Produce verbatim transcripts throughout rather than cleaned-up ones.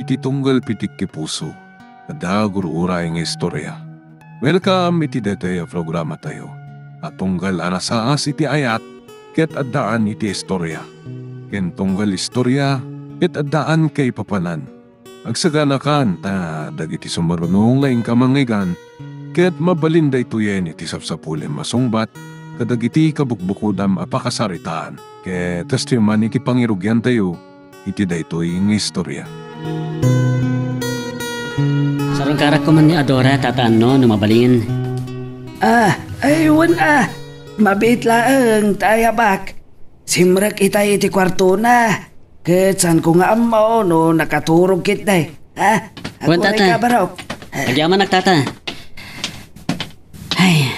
Ti tunggal pitik ti puso, adda gur-uray nga istorya. Welcome iti daytoy a programatayo a tunggal a nasaas iti ayat ket addaan iti istorya, ken tunggal istorya ket addaan kaipapanan. Agsaganakan ta dagiti sumaruno nga inka mangngeggan ket mabalin daytoyen iti sapsapulem a sungbat kadagiti kabukbukodam a pakasaritaan. Ket kastoy man iti pangirugiantayo iti daytoy nga istorya. Sarungkarak koma ni Adora, Tata Anno, no mabalin. Ah, ay, wen, ah. Mabiit laeng ta ayabak. Simrek itay iti kuartona. Ket saanko nga ammo no nakaturog ketdi. Ha? Wen, Tata. Agurayka, barok. Agyamanak, Tata. Ay,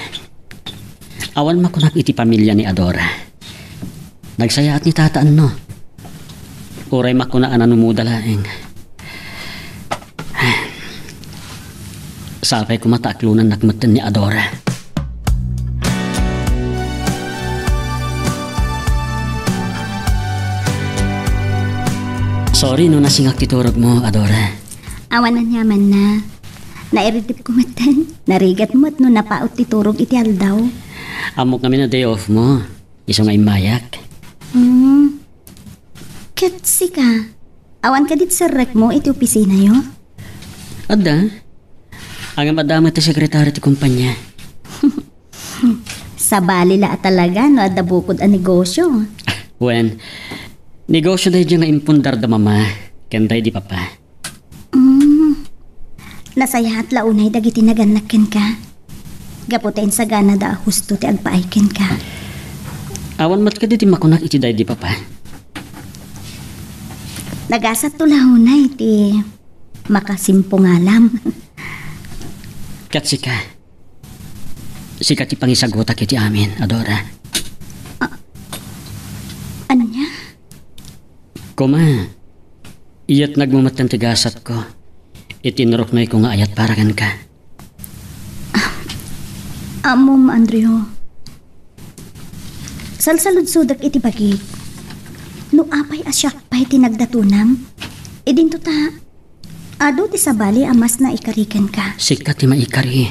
awan makunak iti pamilia ni Adora. Nagsayaat ni Tata Anno. Uray makuna a nanumoda laeng. Sapay koma ta aklonennak metten ni Adora. Sorry no nasingak ti turogmo, Adora. Awan aniamanna. Nairidipko metten. Narigat met no napaut ti turog iti aldaw. Ammok ngamin a day off mo. Isu nga immayak. Hmm. Ket sika, awan kadi ti serrekmo iti opisinayo? Adda. Ngem adda met ti sekretaryo ti kompania. Sabali la a talaga no adda bukod a negosio. Wen, negosio daydiay nga impundar da mama ken daydi papa. Mm. Nasayaat la unay dagiti nagannak kenka. Gapu ta insaganada a husto ti agpaay kenka. Awan met kadi ti makunak iti daydi papa. Nagasatto la unay ti makasimpong alam. Ket sika, sika ti pangisagutak iti amin, Adora. A-, ania? Koma, iyatnagmo metten ti gasatko iti inruknoyko nga ayat para kenka. Ammom, Andrew. Salsaludsodek iti bagik. No apay a siak pay ti nagdatonam, idinto ta adu ti sabali a mas naikari kenka. Sika ti maikari.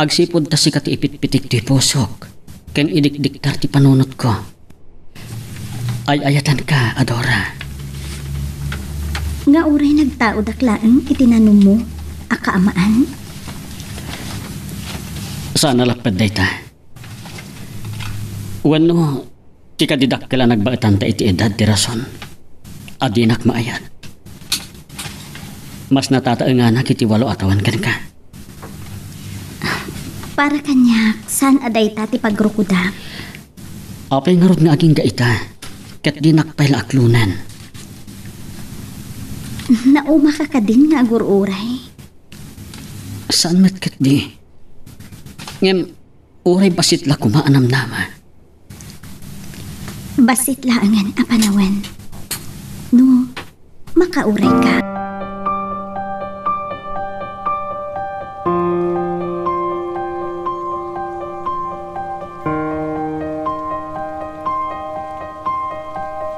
Agsipud ta sika ti ipitpitik ti pusok ken idikdiktar ti panunotko. Ay-ayatenka, Adora. Nga uray nagtaodak laeng iti nanummo a kaamaan? Saan a lapped dayta. Wenno, ti kadi dakkel a nagbaetanta iti edad ti rason a dinak maayat. Mas natataenganak iti walo a tawen kenka. Para kaniak, saan a dayta ti pagrukodak. Apay ngarud nga agingga ita, ket dinak pay la aklonen. Naumaka kadin nga agur-uray? Saan met ketdi. Ngem, uray bassit la koma a namnama. Bassit laengen a panawen. No, makaurayka.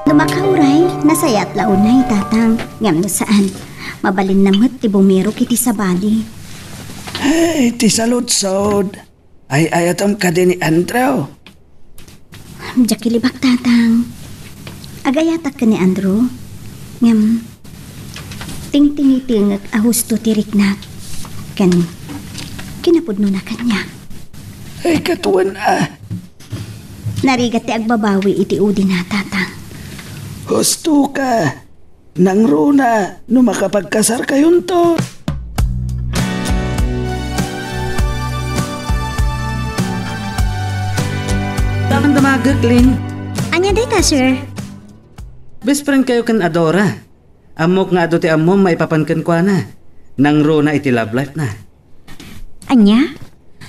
No makauray, nasayaat la unay, Tatang. Ngem no saan, mabalinna met ti bumirok iti sabali. Ay, ti saludsod. Ay-ayatem kadi ni Andrew? Diak ilibak, Tatang. Agayatak ken ni Andrew. Ngem, tingtingitengek a husto ti riknak ken kinapudnona kaniak. Ay, ket wen a. Narigat ti agbabawi iti udina, Tatang. Hustoka. Nangruna no makapagkasarkayonto. Saan damagek, Lin? Ania dayta, sir? Best friend kayo ken Adora. Ammok nga adu ti ammom maipapan kenkuana. Nangruna iti love life na. Ania?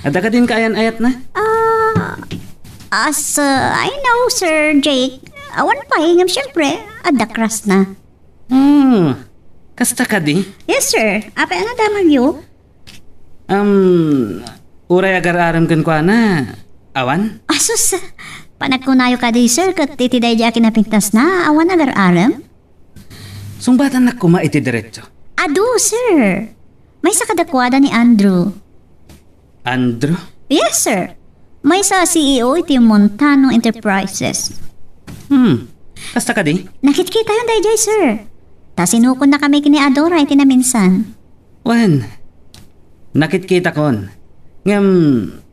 Adda kadin kaayan-ayatna? Ah, as, uh, I know, Sir Jake. Awan pay, ngem siyempre, adda crush na. Hmm, kasta kadi? Yes, sir. Apay nga damagyo? Um, uray agar-arem kenkuana, awan? Asus, panagkunayo kadi, sir, ket iti daydi a kinapintasna, awan agar-arem? Sungbatannak koma iti diretso. Adu, sir. Maysa kadakuada ni Andrew. Andrew? Yes, sir. Maysa a C E O iti Montano Enterprises. Hmm. Kasta kadi? Nakitkitayon daydiay, sir. Ta sinukonnakami ken ni Adora iti naminsan. Wen, nakitkitakon. Ngem,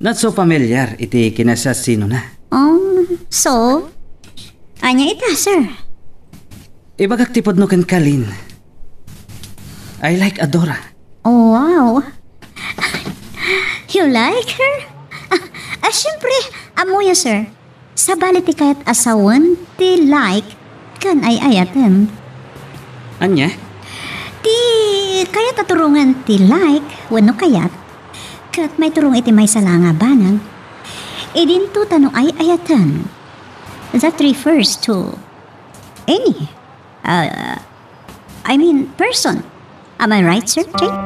not so familiar iti kinasiasinona. Oh, so? Ania ita, sir? Ibagak ti pudno kenka, Lynn. I like Adora. Oh, wow. You like her? Ah, ah, siyempre, ammoyo, sir. Sabali ti kayat a sawen ti like ken ay-ayaten. Ania? Ti kayat a turongen ti like wenno kayat ket maiturong iti maysa la nga banag. Idinto ta no ay-ayaten. That refers to any, uh, I mean, person. Am I right, Sir Jake?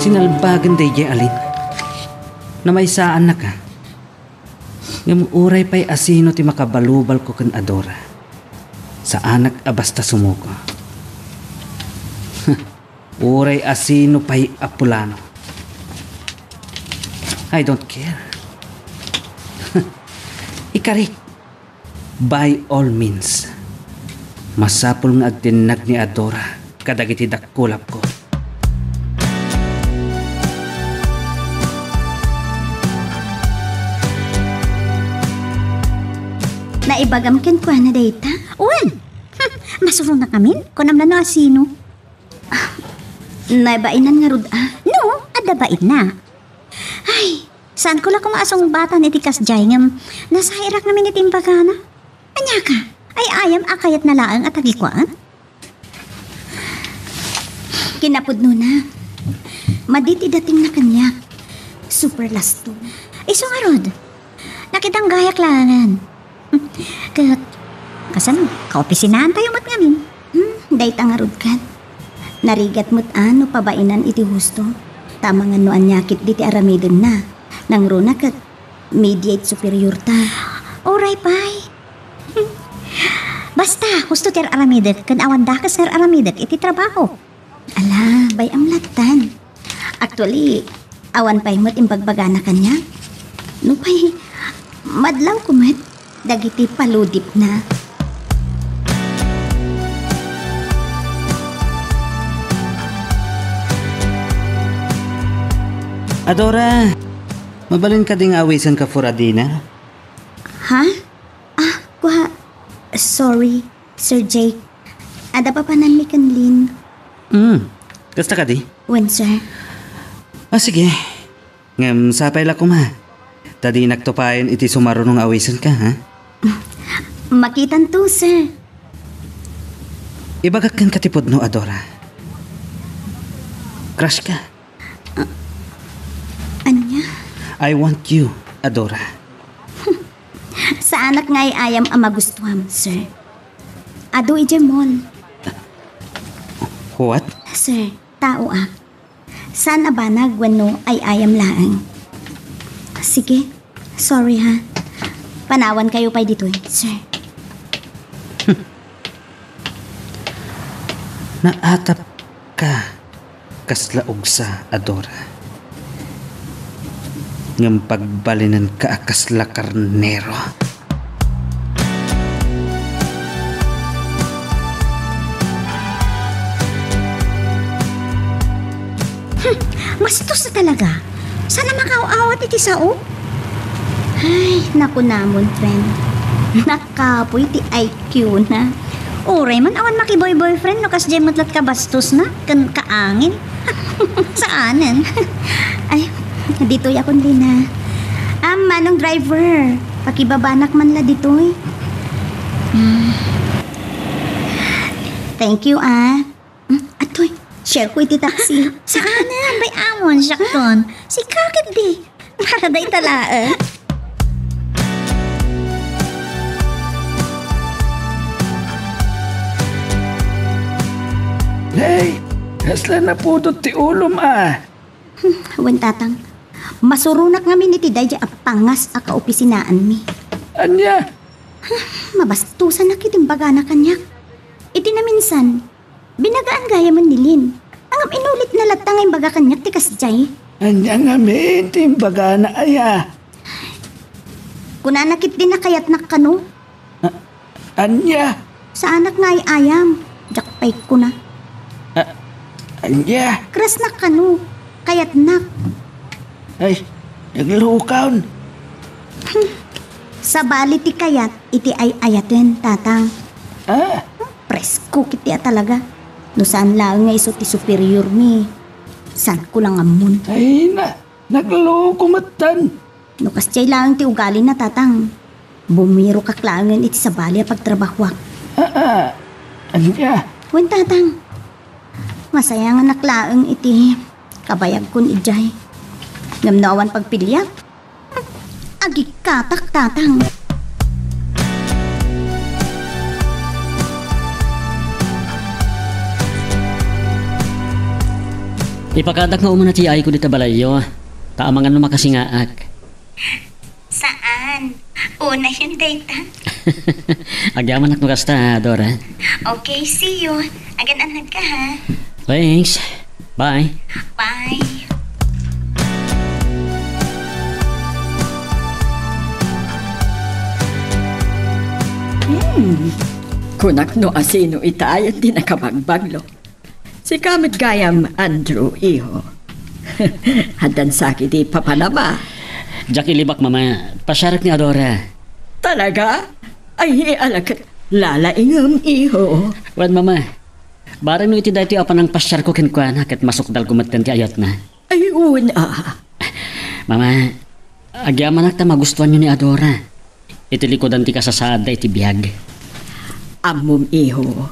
Sinalbagen daydiay a Lynn. Namaysaannaka. Ngem uray pay a sino ti makabalubalko ken Adora, saanak a basta sumuko. Uray a sino pay a pulano. I don't care. Ikarik, by all means, masapul nga agtinnag ni Adora kadagiti dakkulapko. Naibagam kenkuana dayta? Wen! Masurong na kamin? Kunam na no asino? Ah, nabainan ngarud, ah. No, adda bainna. Ay, saanko la koma a sungbatan iti kasdiay ngem nasairak ngamin iti imbagana. Ania ka? Ay-ayam a kayatna laeng a tagikuan? Kinapudnona, madi ti datingna kaniak. Super lasto. Isu ngarud, nakitanggayak laengen. Ket, kasano, kaopisinaantayo met ngamin? Hmm, dayta ngarud ket. Narigat met a no pabainan iti husto. Ta amangan no ania ketdi ti aramidenna. Nangruna ket, mediate superior ta. Uray pay. Basta, husto ti ar-aramidek ken awan dakes nga ar-aramidek iti trabaho. Ala, bay-am lattan. Actually, awan pay met imbagbagana kaniak. Nupay, madlawko met dagiti paludipna. Adora, mabalin kadi nga awisenka for a dinner? Ha? Ah, kua, sorry, Sir Jake. Adda papananmi ken Lynn. Hmm, kasta kadi? Wen, sir. Ah, sige. Ngem sapay la koma. Ta dinakto payen iti sumaruno nga awisenka, ha? Makitanto, sir. Ibagak kenka ti pudno, Adora. Crush ka. Ah, ania? I want you, Adora. Saanak nga ay-ayam a magustuam, sir. Adu idiay mall. What? Sir, taoak. Saan a banag wenno ay-ayam laeng. Sige, sorry ha. Panawankayo pay ditoy, sir. Naatap ka kasla ugsa, Adora. Ngem pagbalinenka a kasla karnero. Hmm, bastos na talaga. Saan a makaaw-awat iti sao? Ay, nakunamon, friend. Nakapoy ti I Q na. Uray man awan makiboy-boyfriend no kasdiay met lat kabastosna ken kaangin. Saanen. Ay, ditoy akon, Lina. Ah, manong driver, pakibabanak man la ditoy. Hmm. Thank you, ah. Hmm, atoy, share ko iti taxi. Saanen, bay-amon, siakton. Sika ketdi. Para dayta laeng. Hey, kasla napudot ti ulom, ah. Hmm, wen, Tatang. Masuronak ngamin iti daydiay a pangas a kaopisinaanmi. Ania? Mabastosanak iti imbagana kaniak. Iti naminsan, binagaan gayamen ni Lin. Ngem inulitna latta nga imbaga kaniak ti kasdiay. Ania ngamin ti imbagana aya? Kunana ketdi a kayatnak kano. A-, ania? Saanak nga ay-ayam. Diak pay kuna. A-, ania? Crushnak kano. Kayatnak. Ay, naglukaw. Hmm. Sabali ti kayat iti ay-ayaten, Tatang. Ah? Presko ketdi a talaga. No saan laeng nga isu ti superiormi, saanko la nga ammon. Ay na, nagloko metten. No kasdiay laeng ti ugalina, Tatang, bumirokak laengen iti sabali a pagtrabahoak. Ah, ah. Ania? Wen, Tatang. Masayanganak laeng iti kabayagkon idiay. Ngem no awan pagpiliak, agikkatak, Tatang. Ipakadak nga umuna ti ayko dita balayyo, ta amangan no makasingaak. Saan? Unayen dayta. Agyamanak no kasta, Dora. Okay, see you. Agan-annadka, ha? Thanks. Bye. Bye. Hmm. Kunak no asino itayen ti nakabagbaglo. Sika met gayam, Andrew, iho. Addan saki ti papana, ba? Diak ilibak, Mama. Pasiarek ni Adora. Talaga? Ay, ala ket lalaingem, iho. Wen, Mama. Bareng no iti daytoy a panangpasiarko kenkuana ket masukdalko metten ti ayatna. Ay, wen a. Mama, agyamanak ta magustuanyo ni Adora. Iti likudan ti kasasaadda iti biag. Ammom, iho,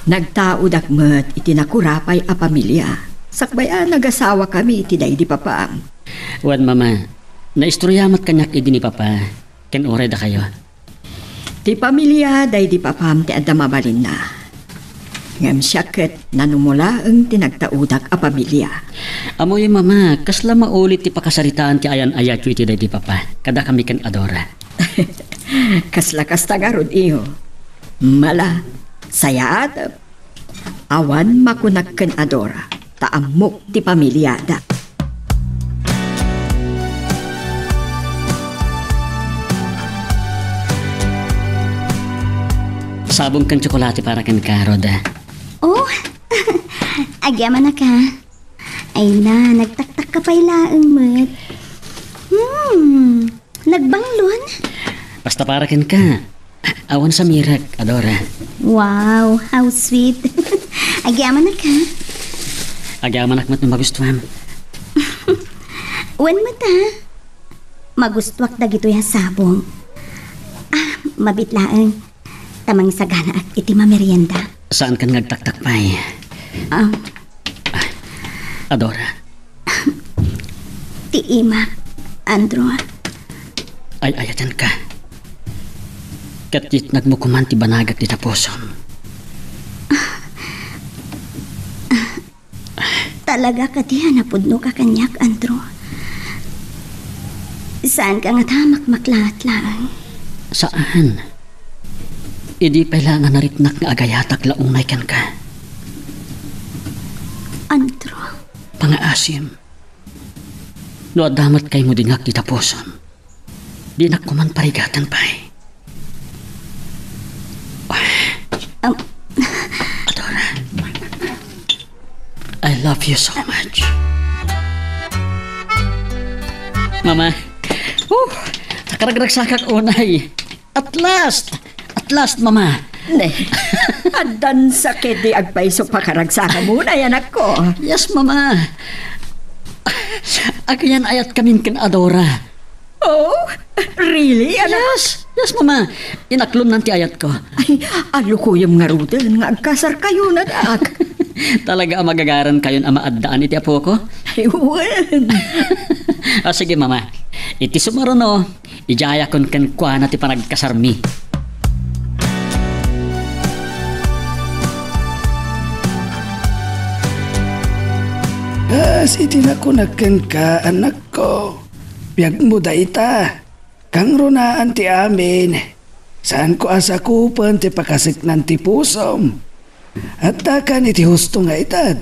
nagtaodak met iti nakurapay a pamilia. Sakbay a nagasawakami iti daydi papam. Wen, Mama, naistorya met kaniak idi ni Papa, ken uray dakayo. Ti pamilia daydi papam ti adda mabalinna. Ngem siak ket nanumolaeng ti nagtaodak a pamilia. Ammoyo, Mama, kasla maulit ti pakasaritaan ti ayan-ayatyo iti daydi Papa, kadakami ken Adora. Kasla kasta ngarud, iho. Mala, sayaat. Awan makunak ken Adora, ta ammok ti pamiliada. Sabong ken tsokolate para kenka, Rhoda. Oh, agyamanak, ha? Ay na, nagtaktak ka pay laeng met. Hmm, nagbanglon? Basta para kenka. Awan sa mirek, Adora. Wow, how sweet. Agyamanak, ha? Agyamanak met no magustuam. Wen met, ha? Magustuak dagitoy a sabong. Ah, mabiit laeng. Ta mangisaganaak iti mamerienda. Saankan nga agtaktak pay? Ah. Adora. Ti imak, Andrew. Ay-ayatenka. Ket yitnagmo koman ti banagak dita pusom. Talaga kadi a napudnoka kaniak, Andrew? Saanka ngata a makmaklaat laeng? Saan. Idi pay la nga naripnak nga agayatak la unay kenka. Andrew. Pangaasim. No adda met kaymo dinnak dita pusom. Dinak koman parigaten pay. Um. Adora, I love you so much. Mama. Uh, nakaragragsakak unay. At last. At last, Mama. Ne. Addan sakit di agpayso pakaragsakam unay, anakko. Yes, Mama. Agyayat-ayat kamin ken Adora. Oh, really, anak? Yes, yes, Mama. Inaklonnan ti ayatko. Ay, alukuyem ngaruden nga agkasarkayo, anak. Talaga a magagarankayon a maaddaan iti apoko? Ay, wen. Ah, sige, Mama. Iti sumaruno, idiayakon kenkuana ti panagkasarmi. Kas iti nakunak kenka, anakko, biagmo dayta. Kangrunaan ti amin. Saanko a sakupen ti pakaseknan ti pusom. Addakan iti husto nga edad.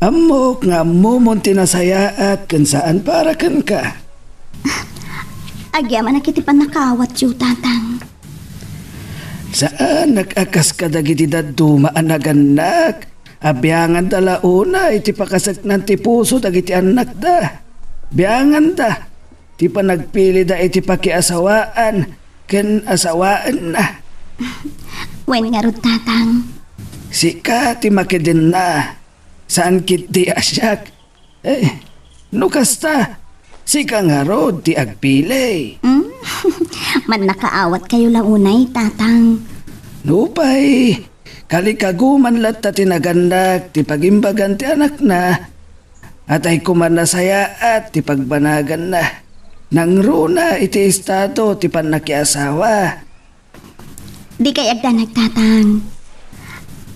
Ammok nga ammomon ti nasayaat ken saan para kenka. Agyamanak iti pannakaawatyo, Tatang. Saanak a kas kadagiti dadduma a nagannak. Abianganda la unay ti pakaseknan ti puso dagiti annakda. Bianganda ti panagpilida iti pakiasawaan ken asawaenna. Wen ngarud, Tatang. Sika ti makidenna, saan ketdi a siak. Eh, no kasta, sika ngarud ti agpili. Hmm? Mannakaawatkayo la unay, Tatang. Nupay, kalikaguman latta ti nagannak ti pagimbagan ti anakna, atay koma nasayaat ti pagbanaganna. Nangruna iti estado ti pannakiasawa. Dikay agdanag, Tatang.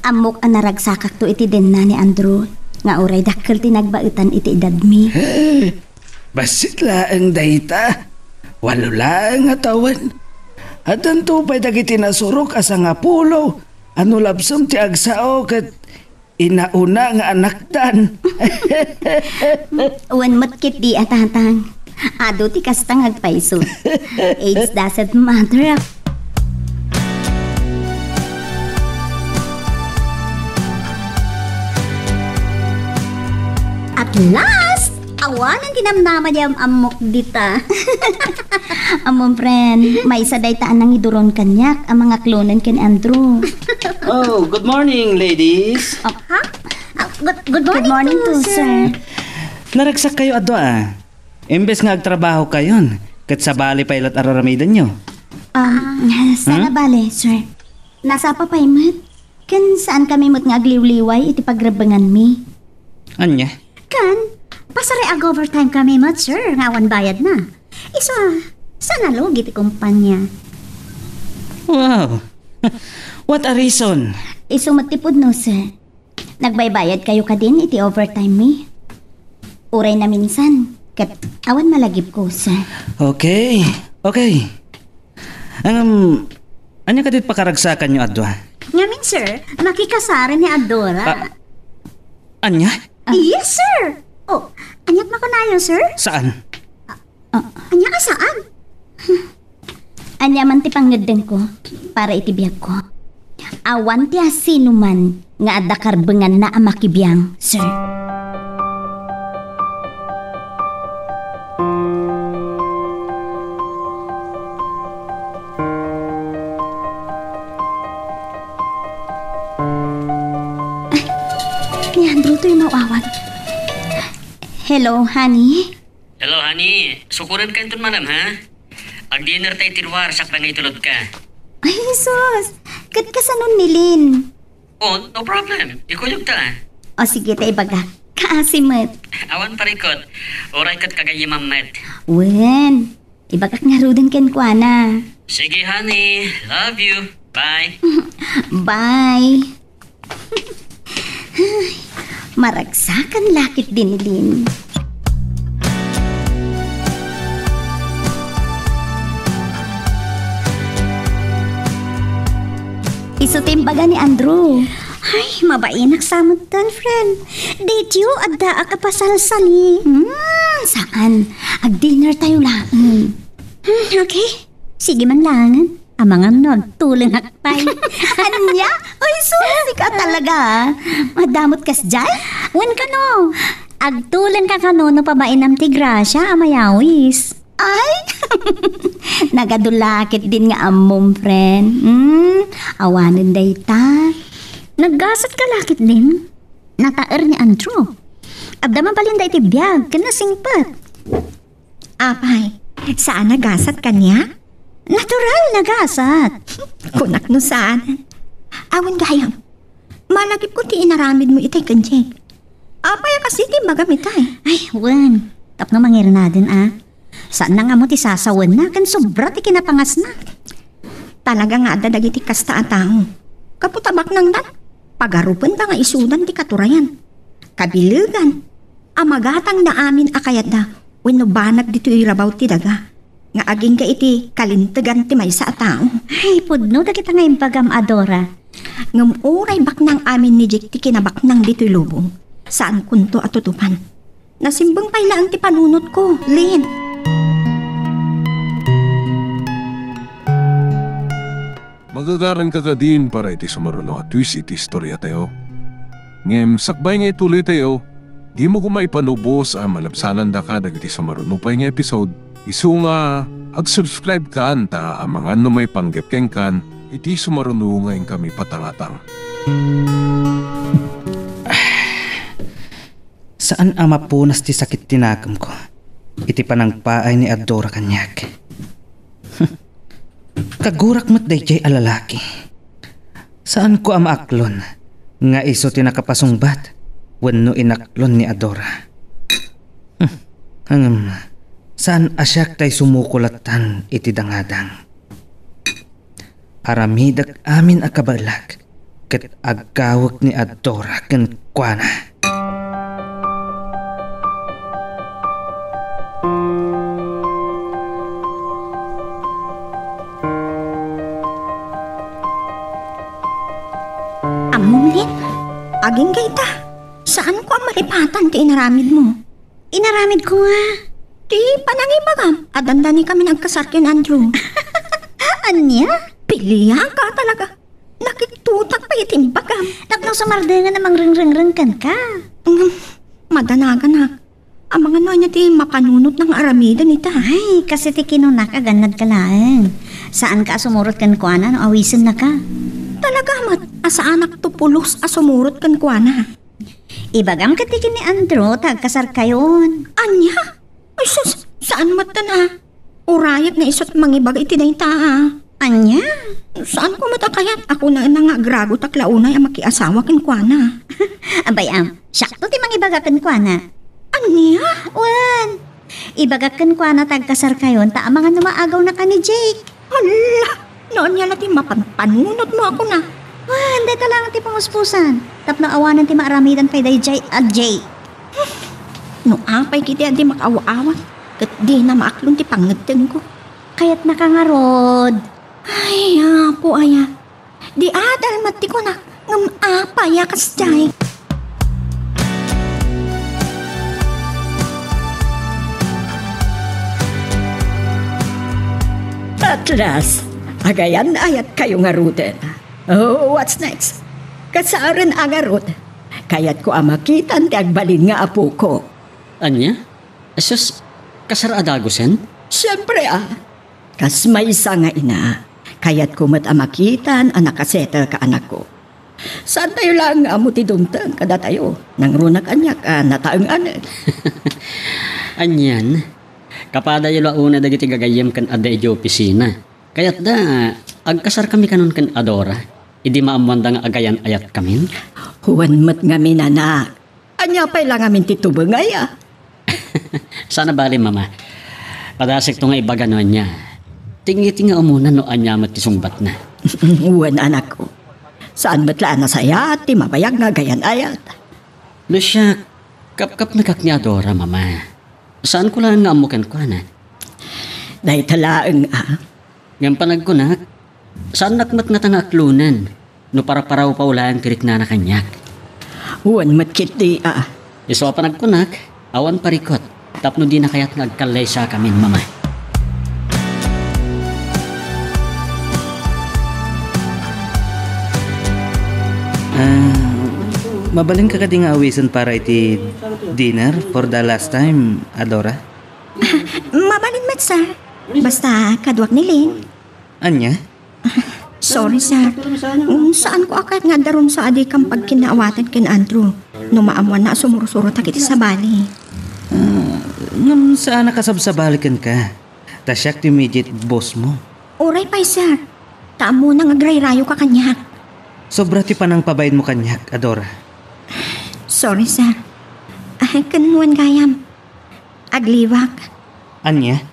Ammok a naragsakakto iti denna ni Andrew, nga uray dakkel ti nagbaetan iti edadmi. Eh, bassit laeng dayta. Walo laeng a tawen. Addanto pay dagiti nasurok a sangapulo a no labsem ti agsao ket inauna nga anakdan. Wen met ketdi a, Tatang. Adu ti kasta nga agpayso. Age doesn't matter. At last, awanen ti namnama di am-ammok dita. Ammom, friend, maysa dayta a nangiduron kaniak a mangaklonen ken Andrew. Oh, good morning, ladies. Oh, ha? Ah, good, good morning, Good morning too, too, sir. Sir. Naragsak kayo adu a. Imbes nga agtrabaho kayon, ket sabali pay lat araramidenyo. Um, saan a bale, sir? Nasapa pay met? Ken saan kami met nga agliwliway iti pagrebbenganmi? Ania? Ken, pasari ag-overtime kami met, sir, nga awan bayadna. Isu a, saan a lugi ti kumpanya. Wow! What a reason! Isu met ti pudno, sir. Nagbaybayad kayo kadin iti overtime mi? Uray naminsan, ket awan malagipko, sir. Okay. Okay. Um, ania kadit pakaragsakanyo adua? Ngamin, sir, makikasar ni Adora. Ah, ania? Ah. Yes, sir. Oh, aniat makunayo, sir? Saan? Ah, ania a saan? Ania man ti pangngeddengko para iti biagko? Awan ti asinoman nga adda karbenganna a makibiang, sir. Ay, ni Andrew toy naawat. Hello, honey. Hello, honey. Sukonen ka inton manem, ha? Ag-dinner ta iti luar, sakbay nga itulod ka. Ay, sus! Ket kasanon ni Lynn? Oh, no problem. Ikuyog ta. O, sige, ta ibaga. Kaasi met. Awan parikot. Uray ket kagayyemam met. Wen, ibagak ngaruden kenkuana. Sige, honey. Love you. Bye. Bye. Ay, maragsakan la ketdi ni Lynn. Isu ti imbaga ni Andrew. Ay, mabainak sa met, friend. Daytoy addaak a pasalsali. Hmm, saan? Ag-dinner tayo laeng. Hmm, okay. Sige man laengen. Amangan no agtulengak pay. Ania? Ay, sus, sika talaga, ah. Madamot kasdiay? Wen kano, agtulengka kano no pabainam ti grasia a mayawis. Ay! Nagadu la ketdin nga ammom, friend. Hmm, awanen dayta. Naggasat ka la ketdin? Nataer ni Andrew. Adda mabalin dayta iti biag ken nasingpet. Apay, saan a gasat kaniak? Natural a gasat. Kunak no saan. Awan gayam. Malagipko ti inaramidmo itay ken Jake. Apay a kas iti imbagam itay? Ay, wen. Tapno mangirenaden a. Saan nga ammo ti sasawenna ken sobra ti kinapangasna. Talaga nga adda dagiti kasta a tao. Gapu ta baknangdan, pagarupenda nga isudan ti katurayan. Kabilegan. a magatangda amin a kayatda wenno banag ditoy rabaw ti daga nga agingga iti kalintegan ti maysa a tao. Ay, pudno dagita nga imbagam, Adora. Ngem uray baknang amin ni Jake ti kinabaknang ditoy lubong, saankonto a tutupan. Nasimbeng pay laeng ti panunotko, Lin. Magagaranka kadin para iti sumaruno a twist iti istoriatayo. Ngem sakbay nga ituloytayo, dimo koma ipanubos a malabsanandaka dagiti sumaruno pay nga episode, isu nga ag-subscribe kan ta amangan no maipanggep kenkan iti sumaruno nga inkami patangatang. Saan a mapunas ti sakit ti nakemko iti panangpaay ni Adora kaniak. Kagurak met daydiay a lalaki. Saanko a maaklon nga isu ti nakapasungbat wenno inaklon ni Adora. Hmm. Ngem, saan a siak tay sumuko lattan iti dangadang. Aramidek amin a kabaelak ket agkawek ni Adora kenkuana. Ammom, Lin, agingga ita. Saanko a malipatan ti inaramidmo. Inaramidko nga. Ti panangibagam a dandanikami nga agkasar ken Andrew. Ania? Pilianka talaga. Nakittutak pay iti imbagam. Tapno sumardengen a mangrengrengreng kenka. Ngem, madanaganak. Amangan no ania ti mapanunotna nga aramiden ita. Ay, kas iti kinunak a gannadka laeng. Saanka a sumurot kenkuana no awisennaka. Talaga met a saanakto pulos a sumurot kenkuana. Ibagam ketdi ken ni Andrew ta agkasarkayon. Ania? Ay sus, saan met a. Urayak nga isu't mangibaga iti dayta a. Ania? Saanko met a kayat a kunaenna nga agragotak la unay a makiasawa kenkuana. Abay, am, siakto ti mangibaga kenkuana. Ania? Wen, ibagak kenkuana ta agkasarkayon ta amangan no maagawnaka ni Jake. Hala! No ania la ti mapanpanunotmo a kuna? Wen, dayta laeng ti panguspusan. Tapno awanen ti maaramidan pay daydiay a Jake. No apay ketdi a di makaaw-awat, ket dina maaklon ti pangngeddengko. Kayatnaka ngarud. Ay, Apo aya. Di adal met ti kunak, ngem apay a kasdiay? At last, agayan-ayatkayo ngaruden. Oh, what's next? Kasaren a ngarud. Kayatko a makitan ti agbalin nga apoko. Ania? Asus, kasar a dagusen? Siempre, a. Kas maysa nga ina, kayatko met a makitan a nakasettle ka, anakko. Saantayo laeng nga ammo ti dumteng kadatayo, nangruna kaniak a nataeng-anen. Anian, kapadayo la unay dagiti gagayyem ken adda idiay opisina. Kayatda, agkasarkami kanon ken Adora, idi maammoanda nga agayan-ayatkamin? Wen met ngamin, anak. Ania pay la ngamin ti tubengay a? Saan a bale, Mama. Padasekto nga ibaga no ania. Tingiti nga umuna no ania met ti sungbatna. Wen, anakko. Saan met la a nasayaat ti mabayag nga agayan-ayat. No siak, kapkapnekak ni Adora, Mama. Saanko laeng nga ammo kenkuana. Dayta laeng a. Ngem panagkunak, saannak met ngata nga aklonen no paraparawpaw laeng ti riknana kaniak. Wen met ketdi a. Isu a panagkunak, awan parikut, tapno dina kayat nga agkallaysa kamin, Mama. Ah, mabalinka kadi nga awisen para iti dinner for the last time, Adora? Mabalin met, sir. Basta, kaduak ni Lynn. Ania? Sorry, sir. Mm, saanko a kayat nga adda rumsa a dikam pagkinnaawatan ken Andrew no maammoanna a sumursurotak iti sabali. Ah, ngem saan a kasabsabali kenka. Ta siak ti immediate boss mo. Uray pay, sir. Ta ammona nga agrayrayoka kaniak. Sobra ti panangpabain mo kaniak, Adora. Sorry, sir. Ah, ken wen gayam. Agliwak. Ania?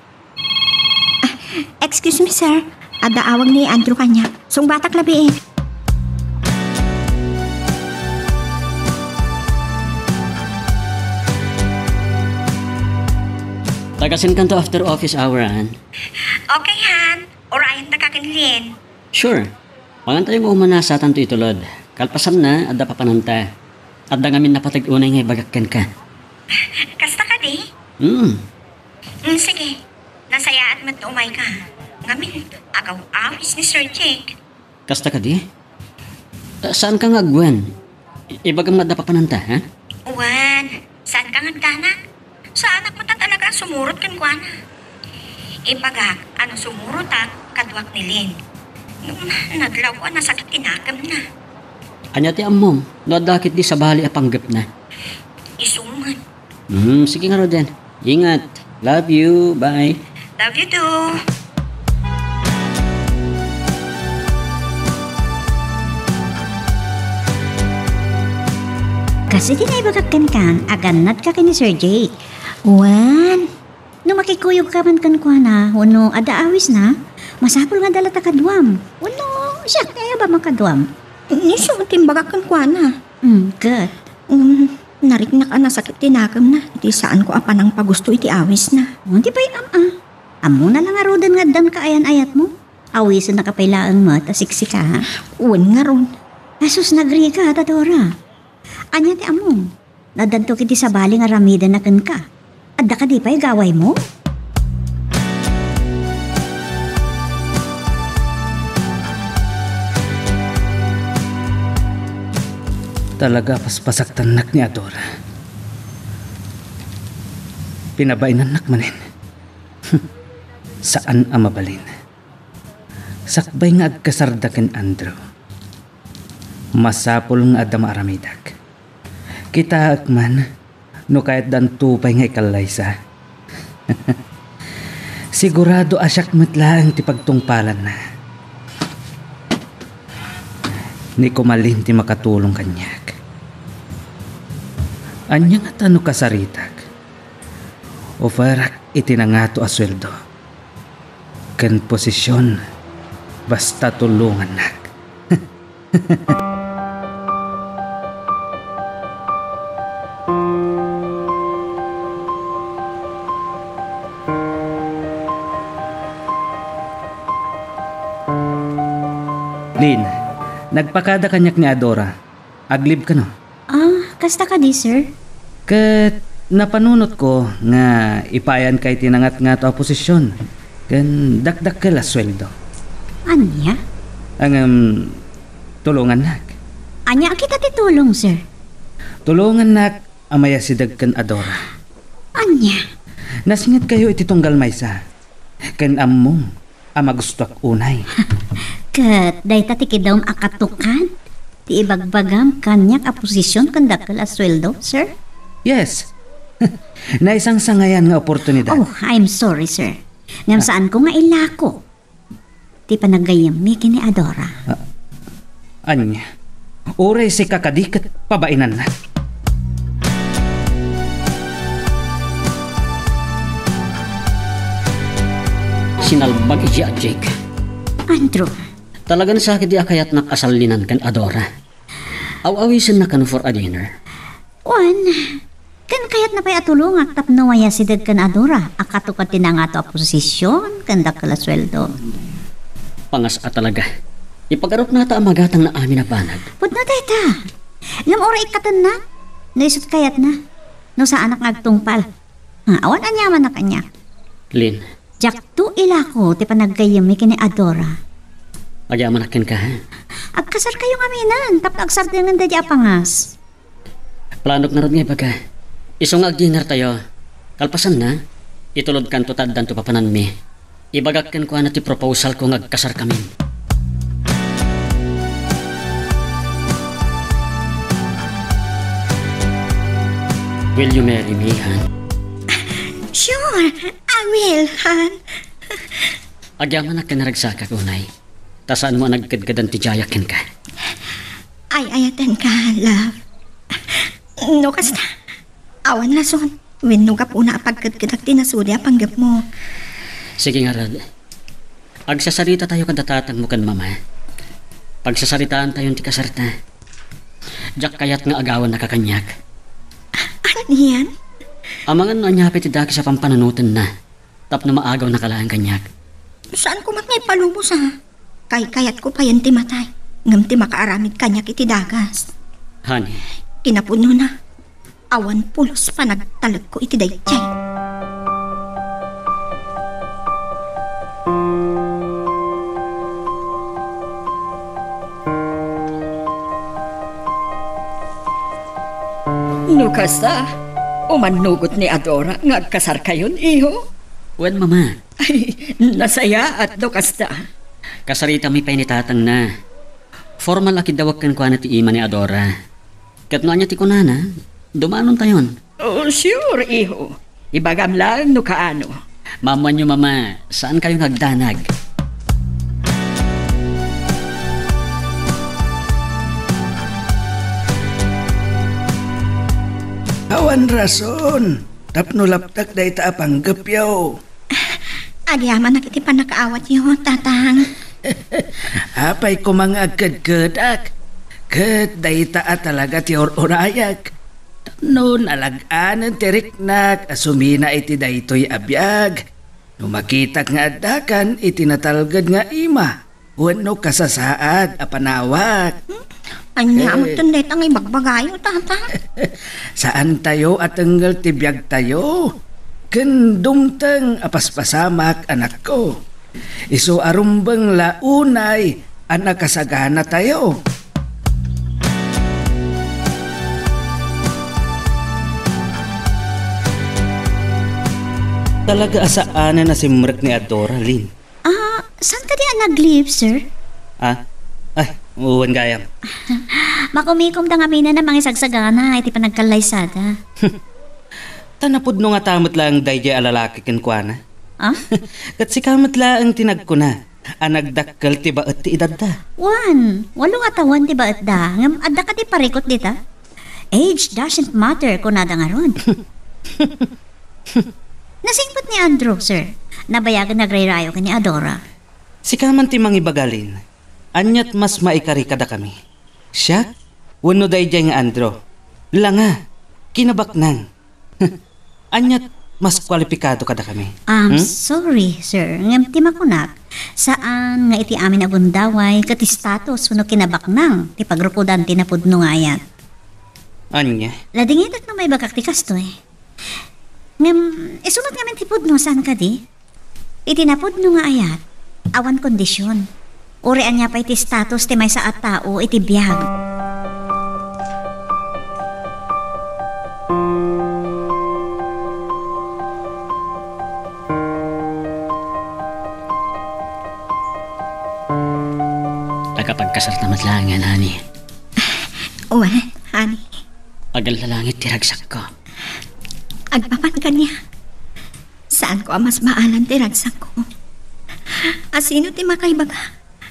Ah, excuse me, sir. Adda awag ni Andrew kaniak. Sungbatak labi, eh. Agasinkanto after office hour, Han. Okay, Han. Urayan ta ka ken Lynn. Sure. Pangantayo nga umuna satanto itulod. Kalpasanna, adda papananta. Adda ngamin napateg unay nga ibagak kenka. Kasta kadi? Hmm. Mm, sige. Nasayaat met no umay ka. Ngamin, agaw-awis ni Sir Jake. Kasta kadi? Ah, saanka nga agwan? I-, ibagam nga adda papananta, ha? Wen, saanka nga agdanak? Saanak met a talaga a sumurot kenkuana. Ibagak a no sumurotak, kaduak ni Lynn. Ngem nadlaw a nasakit ti nakemna. Ania ti ammom no adda ketdi sabali a panggepna? Isu met. Hmm, sige ngaruden. Ingat. Love you. Bye. Love you too. Kas iti naibagak kenka, agannadka ken ni Sir Jake. Wen, no makikuyogka man kenkuana, wenno adda awisna, masapul nga adda latta kaduam. Wenno, siak ti ayabam a kaduam. Isu ti imbagak kenkuana. Hmm, ket? Um, nariknak a nasakit ti nakemna, iti saanko a panangpagusto iti awisna. Oh, di pay am-, a. Ammona la ngaruden nga addan kaayan-ayatmo. Awisennaka pay laeng met a siksika, ha? Wen ngarud. Asus, nagrika, Adora. Ania ti ammom? Naddanto ketdi sabali nga aramidenna kenka. Adda kadi pay gawaymo? Talaga a paspasaktannak ni Adora. Pinabainannak manen. Saan a mabalin. Sakbay nga agkasarda ken Andrew, masapul nga adda maaramidak. Kitaek man no kayatdanto pay nga ikallaysa. Sigurado a siak met laeng ti pagtungpalanna. Ni Kumalin ti makatulong kaniak. Ania ngata no kasaritak? Offerak iti nangato a sueldo ken posisyon, basta tulongannak. Lin, nagpakada kaniak ni Adora. Aglib kano? Ah, kasta kadi, sir? Ket napanunotko nga ipayanka iti nangatngato a posisyon ken dakdakkel a sueldo. Ania? Ngem, tulongannak. Ania a kita ti tulong, sir? Tulongannak a mayasideg ken Adora. Ania? Nasngedkayo iti tunggal maysa. Ken ammom a magustoak unay. Ket dayta ti kidawm a katukad ti ibagbagam kaniak a posisyon ken dakkel a sueldo, sir? Yes. Naisangsangayan nga oportunidad. Oh, I'm sorry, sir. Ngem saanko nga ilako ti panaggayyemmi ken ni Adora. Ah, ania? Uray sika kadi ket pabainanna. Sinalbag idiay a Jake. Andrew. Talagan sakit ti a kayatnak a sallinan ken Adora. Aw-awisennak kano for a dinner. Wen, ken kayatna pay a tulongak tapno mayasideg ken Adora a katukad ti nangato a posisyon ken dakkel a sueldo. Pangas a talaga. Ipagarupnata a magatangna amin a banag. Pudno dayta. Ngem uray ikkatennak. No isut kayatna. No saanak nga agtungpal. Ha, awan aniamanna kaniak. Lin. Diakto ilako ti panaggayyemmi ken ni Adora. Agyamanak kenka, ha? Agkasarkayo ngaminen tapno agsardengen daydi a pangas. Planok ngarud nga ibaga. Isu nga agdinertayo. Kalpasanna, itulodkanto ta addanto papananmi. Ibagak kenkuana ti proposalko nga agkasarkamin. Will you marry me, Han? Sure, I will, Han. Agyamanak ken naragsakak unay. Ta saanmo a nagkedkedan ti diayak kenka. Ay-ayatenka, love. No kasta, awan rason wenno gapuna a pagkedkedak ti nasudi a panggepmo. Sige ngarud. Agsasaritatayo kada tatangmo ken mama. Pagsasaritaantayon ti kasarta. Diak kayat nga agawannaka kaniak. Anian? Amangan no ania pay ti dakes a pampanunotenna tapno maagawnaka laeng kaniak. Saan ko met nga ipalubos, a? Kaykayatko payen ti matay, ngem ti makaaramid kaniak iti dakes. Honey. Kinapudnona, awan pulos panagtalekko iti daydiay. No kasta, umannugot ni Adora nga agkasarkayon, iho? Wen, Mama. Ay, nasayaat no kasta. Kasaritami pay ni tatangna. Formal a kiddawek kenkuana ti ima ni Adora. Ket no ania ti kunana, dumanontayon. Oh, sure, iho. Ibagam laeng no kaano. Maammoanyo, Mama, saankayo nga agdanag. Awan rason tapno laptek dayta a panggepyo. Agyamanak iti pannakaawatyo, Tatang. Apay koma nga agkedkedak, ket dayta a talaga ti ur-urayak. Tapno nalag-anen ti riknak a sumina iti daytoy a biag. No makitak nga addakan iti natalged nga ima, wenno kasasaad a panawak. Hmm? Ania Eh. met dayta nga ibagbagayo, Tatang? Saantayo a tengngel ti biagtayo. Ken dumteng a paspasamak, anakko. Isu a rumbeng la unay a nakasaganatayo. Talaga a saanen a simrek ni Adora, Lin. Ah, saan kadi a nag-leave, sir? Ah? Ay, wen gayam. Makumikomda ngamin a mangisagsagana iti panagkallaysada. Ta napudno ngata met laeng daydiay a lalaki kenkuana. Ah? Ket sika met laeng ti nagkuna a nagdakkel ti baet ti edadda. Wen, walo a tawen ti baetda, ngem adda kadi parikut dita? Age doesn't matter, kunada ngarud. Nasingpet ni Andrew, sir. Nabayagen nga agrayrayo ken ni Adora. Sika man ti mangibaga, Lin. Aniat mas maikari kadakami? Siak? Wenno daydiay nga Andrew? Langa, kinabaknang. Aniat mas kwalipikado kadakami? I'm Hmm? sorry, sir. Ngem ti makunak, saan nga iti amin a gundaway ket status wenno kinabaknang ti pagrukodan ti napudno nga ayat. Ania? Ladingitek no maibagak ti kastoy. Ngem, isu met ngamin ti pudno, saan kadi? Iti napudno nga ayat, awan kondisyon. Uray ania pay ti status ti maysa a tao iti biag. Nakapagkasarta met laengen, honey. Wen, honey. Agallalangit ti ragsakko. Agpapan kaniak. Saanko a mas maalan ti ragsakko. A sino ti makaibaga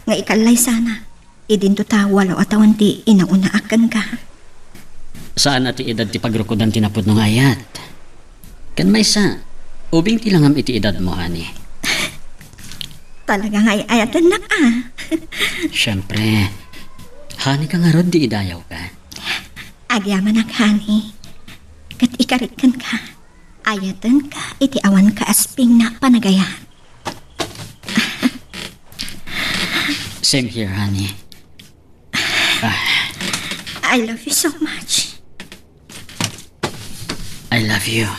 nga ikallaysana idinto ta walo a tawen ti inauna a kenka? Saan a ti edad ti pagrukodan ti napudno nga ayat. Ken maysa, ubing ti langam iti edadmo, honey. Talaga nga ay-ayatennak, a. Siempre, honey ka ngarud di idayawka. Agyamanak, honey. Ket ikarik kenka. Ayatenka iti awan kaaspingna a panagayat. Same here, honey. Ah. I love you so much. I love you.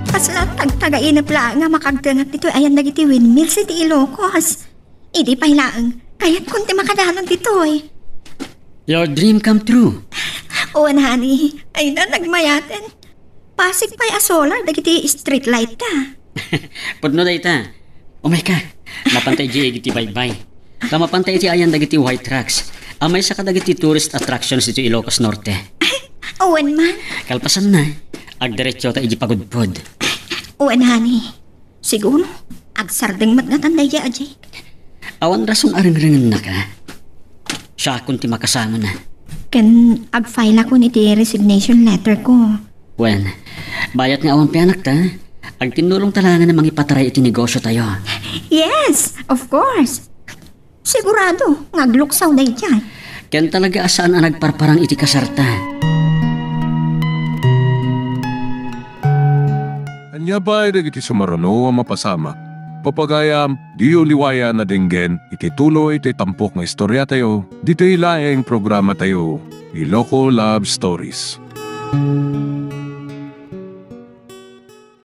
Kasla tagtagainep laeng a makagdengngeg ditoy ayan dagiti windmills iti Ilocos. Idi pay laeng, kayatkon ti makadanon ditoy. Your dream come true. Wen, honey, ay na nagmayaten. Pasig pay a solar dagiti street light ta. Pudno dayta. Umayka. Mapanta idiay iti baybay. Ta mapanta iti ayan dagiti white rocks. A maysa kadagiti tourist attractions ditoy Ilocos Norte. Awan man. Kalpasanna, agdiretsota iti pagudpod. Wen, honey. Siguro, agsardeng met ngatan daydiay a Jake. Awan rason a rengrengennaka. Siakon ti makasangona. Ken agfile-akon iti resignation letter ko. Wen, bayat nga awan pianak ta, agtinnulong ta laengen a mangipataray iti negosyo tayo. Yes, of course. Sigurado nga agluksaw daydiay. Ken talaga a saan a nagparparang iti kasarta. Ania pay dagiti sumaruno a mapasamak? Papagayam, diyo liwayan a denggen iti tuloy ti tampok nga istoriatayo, ditoy laeng programatayo, Iloko Love Stories.